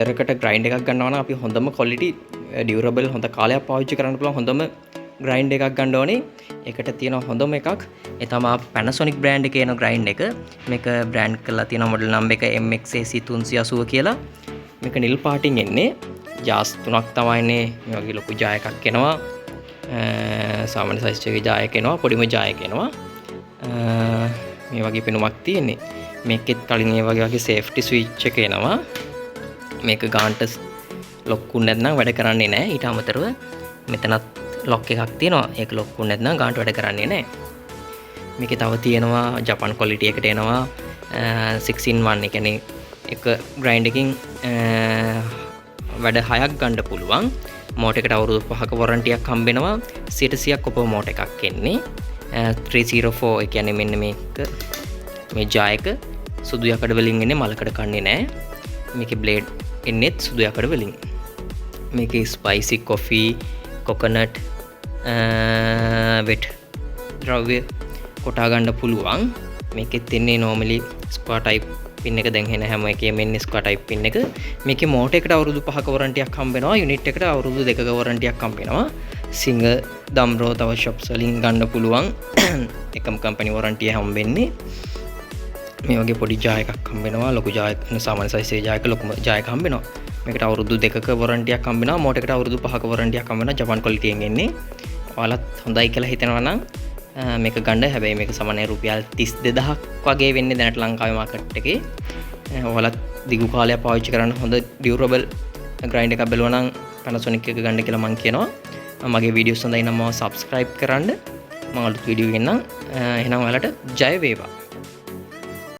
ගෙදරකට grinder එකක් ගන්නවා නම් අපි හොඳම ක්වොලිටි, ඩියුරබල්, හොඳ කාලයක් පාවිච්චි කරන්න පුළුවන් හොඳම ග්‍රයින්ඩර් එකක් ගන්න ඕනේ. ඒකට තියෙන හොඳම එකක් ඒ තමයි Panasonic brand එකේ එන ග්‍රයින්ඩර් එක. මේක බ්‍රෑන්ඩ් කරලා තියෙන මොඩල් නම්බර් එක MXAC 380 කියලා. මේක නිල් පාටින් එන්නේ. ජාස් තුනක් තමයි එන්නේ. මේ වගේ ලොකු ජා එකක් එනවා. සාමාන්‍ය සයිස් එකේ ජා එක එනවා. පොඩිම ජා එක එනවා. මේ වගේ පෙනුමක් තියෙන්නේ. මේකෙත් කලින් ඒ වගේ වගේ සේෆ්ටි ස්විච් එක එනවා. මේක ගාන්ට ලොක් වුනේ නැත්නම් වැඩ කරන්නේ නැහැ. ඊට අමතරව මෙතනත් ලොක් එකක් තියෙනවා. ඒක ලොක් වුනේ නැත්නම් ගාන්ට වැඩ කරන්නේ නැහැ. මේකේ තව තියෙනවා ජපන් ක්වොලිටි එකට එනවා 6 in 1. ඒ කියන්නේ එක ග්‍රයින්ඩ් එකකින් වැඩ හයක් ගන්න පුළුවන්. මෝටර් එකට අවුරුදු 5ක වොරන්ටියක් හම්බෙනවා. 100ක් කොපර් මෝටර් එකක් එන්නේ. 304, ඒ කියන්නේ මෙන්න මේක මේ ජා එක සුදු යකඩ වලින් එන්නේ, මලකඩ කන්නේ නෑ. මේකේ බ්ලේඩ් එන්නෙත් සුදු යකඩ වලින්. මේකේ ස්පයිසි කොෆි, කොකනට්, වෙට් ද්‍රව්‍ය කොටා ගන්න පුළුවන්. මේකෙත් එන්නේ නෝමලි ස්ක්වයර් ටයිප් පින් එක. දැන් එන හැම එකේම එන්නේ ස්ක්වයර් ටයිප් පින් එක. මේකේ මෝටර් එකට අවුරුදු 5ක වොරන්ටියක් හම්බ වෙනවා. යුනිට් එකට අවුරුදු 2ක වොරන්ටියක් හම්බ වෙනවා. සිංහ දම්රෝ තව ෂොප්ස් වලින් ගන්න පුළුවන්. එකම කම්පැනි වොරන්ටිය හම්බෙන්නේ. මේ වගේ පොඩි ජා එකක් හම්බ වෙනවා. ලොකු ජා එක, සාමාන්‍ය සයිස් එකේ ජා එක, ලොකුම ජා එක හම්බ වෙනවා. මේකට අවුරුදු 2ක වොරන්ටියක් හම්බ වෙනවා. මෝටර් එකට අවුරුදු 5ක වොරන්ටියක් හම්බ වෙනවා. ජපන් ක්වොලිටි එකෙන් එන්නේ. ඔයාලත් හොඳයි කියලා හිතනවා නම් මේක ගන්න. හැබැයි මේක සාමාන්‍ය රුපියල් 32,000ක් වගේ වෙන්නේ දැනට ලංකාවේ මාකට් එකේ. ඔයාලත් දිගු කාලයක් පාවිච්චි කරන්න හොඳ ඩියුරබල් ග්‍රයින්ඩර් එකක් බැලුවා නම් Panasonic එක ගන්න කියලා මං කියනවා. මගේ වීඩියෝස් හොඳයි නම් මාව සබ්ස්ක්‍රයිබ් කරන්න. මං අලුත් වීඩියෝ ගෙන්නම්. එහෙනම් ඔයාලට ජය වේවා.